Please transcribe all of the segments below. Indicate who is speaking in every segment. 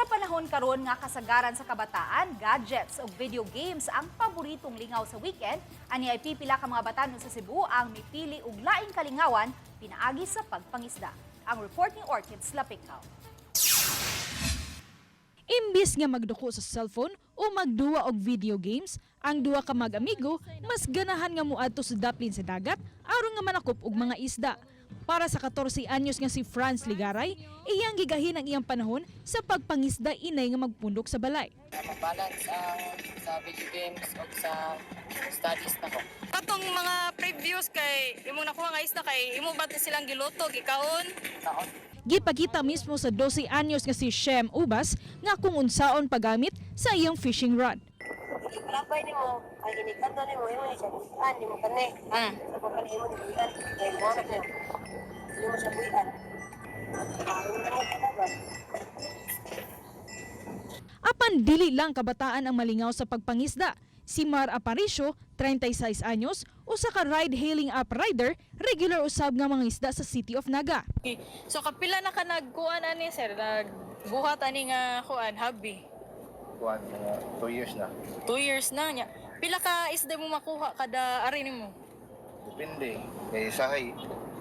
Speaker 1: Sa panahon karon nga kasagaran sa kabataan, gadgets o video games ang paboritong lingaw sa weekend, ani ay pipila ka mga batanon sa Cebu ang mipili og laing kalingawan pinaagi sa pagpangisda. Ang report ni Orchids Lapikaw.
Speaker 2: Imbis nga magduko sa cellphone o magduwa og video games, ang duha ka mag-amigo mas ganahan nga moadto sa daplin sa dagat aron nga manakop og mga isda. Para sa 14 anyos nga si Franz Ligaray, iyang gigahin ang iyang panahon sa pagpangisda inay nga magpundok sa balay.
Speaker 3: Mabalance ang sa video games o sa studies nako.
Speaker 4: Katong mga previews kay imong nakuha nga isda kay imo ba silang giluto, gikaon?
Speaker 3: Kaon.
Speaker 2: Gipakita mismo sa 12 anyos nga si Shem Ubas nga kung unsaon paggamit sa iyang fishing rod.
Speaker 5: Iglabay nimo, ay inikanto nimo, imo ni siya buian, nimo kani. Sa pagkani imo ni buian, kay mo na niyo. Imo siya buian. Ay, mo kadagan.
Speaker 2: Apan dili lang kabataan ang malingaw sa pagpangisda. Si Mar Aparicio, 36 anyos, usa ka ride-hailing app rider, regular usab nga mga isda sa City of Naga.
Speaker 4: Okay. So kapila na ka nagkuan ani, sir, nagbuhat ani nga kuan hobby?
Speaker 6: Kuan, mga 2 years na.
Speaker 4: 2 years na niya. Pila ka isda mo makuha kada ari nimo?
Speaker 6: Depende. Kay sahay,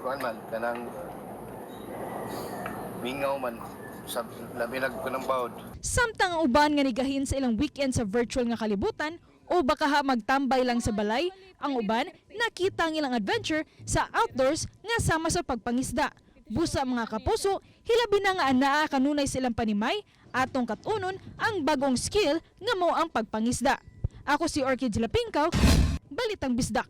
Speaker 6: kuan man, kanang mingaw man, sa labi nag kanang bawd.
Speaker 2: Samtang ang uban nga nigahin sa ilang weekend sa virtual nga kalibutan o baka ha magtambay lang sa balay, ang uban nakita ang ilang adventure sa outdoors nga sama sa pagpangisda. Busa, mga kapuso, hilabi na nga anaa kanunay sa ilang panimay, atong katunon ang bagong skill nga mao ang pagpangisda. Ako si Orchid Lapingkaw, Balitang Bisdak.